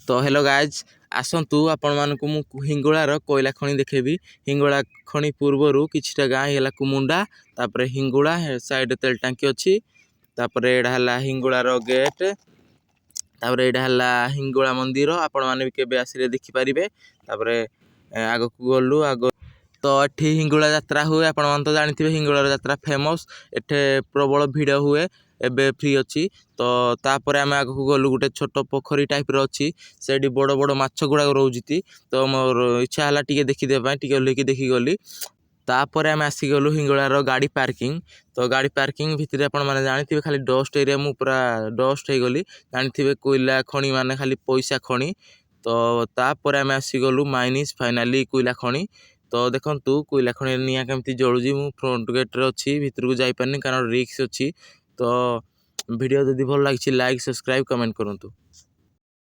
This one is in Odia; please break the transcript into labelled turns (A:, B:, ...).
A: ତ ହ୍ୟାଲୋ ଗାଇଜ୍, ଆସନ୍ତୁ ଆପଣମାନଙ୍କୁ ମୁଁ ହିଙ୍ଗୁଳାର କୋଇଲା ଖଣି ଦେଖେଇବି। ହିଙ୍ଗୁଳା ଖଣି ପୂର୍ବରୁ କିଛିଟା ଗାଁ ହେଇଗଲା କୁମୁଣ୍ଡା, ତାପରେ ହିଙ୍ଗୁଳା ସାଇଡ଼୍ ତେଲ ଟାଙ୍କି ଅଛି। ତାପରେ ଏଇଟା ହେଲା ହିଙ୍ଗୁଳାର ଗେଟ୍। ତାପରେ ଏଇଟା ହେଲା ହିଙ୍ଗୁଳା ମନ୍ଦିର, ଆପଣମାନେ ବି କେବେ ଆସିଲେ ଦେଖିପାରିବେ। ତାପରେ ଆଗକୁ ଗଲୁ ଆଗ। ତ ଏଠି ହିଙ୍ଗୁଳା ଯାତ୍ରା ହୁଏ, ଆପଣମାନେ ତ ଜାଣିଥିବେ ହିଙ୍ଗୁଳାର ଯାତ୍ରା ଫେମସ୍। ଏଠି ପ୍ରବଳ ଭିଡ଼ ହୁଏ। ଏବେ ଫ୍ରି ଅଛି ତ। ତାପରେ ଆମେ ଆଗକୁ ଗଲୁ, ଗୋଟେ ଛୋଟ ପୋଖରୀ ଟାଇପ୍ର ଅଛି, ସେଇଠି ବଡ଼ ବଡ଼ ମାଛ ଗୁଡ଼ାକ ରହୁଛନ୍ତି। ତ ମୋର ଇଚ୍ଛା ହେଲା ଟିକେ ଦେଖିଦେବା ପାଇଁ, ଟିକେ ଓହ୍ଲେଇକି ଦେଖିଗଲି। ତାପରେ ଆମେ ଆସିଗଲୁ ହିଙ୍ଗୁଳାର ଗାଡ଼ି ପାର୍କିଂ। ତ ଗାଡ଼ି ପାର୍କିଂ ଭିତରେ ଆପଣମାନେ ଜାଣିଥିବେ ଖାଲି ଡଷ୍ଟ ଏରିଆ, ମୁଁ ପୁରା ଡଷ୍ଟ ହେଇଗଲି। ଜାଣିଥିବେ କୋଇଲା ଖଣି ମାନେ ଖାଲି ପଇସା ଖଣି। ତ ତାପରେ ଆମେ ଆସିଗଲୁ ମାଇନିସ୍ ଫାଇନାଲି କୋଇଲା ଖଣି। ତ ଦେଖନ୍ତୁ କୋଇଲା ଖଣିରେ ନିଆଁ କେମିତି ଜଳୁଛି। ମୁଁ ଫ୍ରଣ୍ଟ ଗେଟ୍ରେ ଅଛି, ଭିତରକୁ ଯାଇପାରିନି କାରଣ ରିସ୍କ ଅଛି। ତ ଭିଡ଼ିଓ ଯଦି ଭଲ ଲାଗିଛି, ଲାଇକ୍, ସବସ୍କ୍ରାଇବ୍, କମେଣ୍ଟ କରନ୍ତୁ।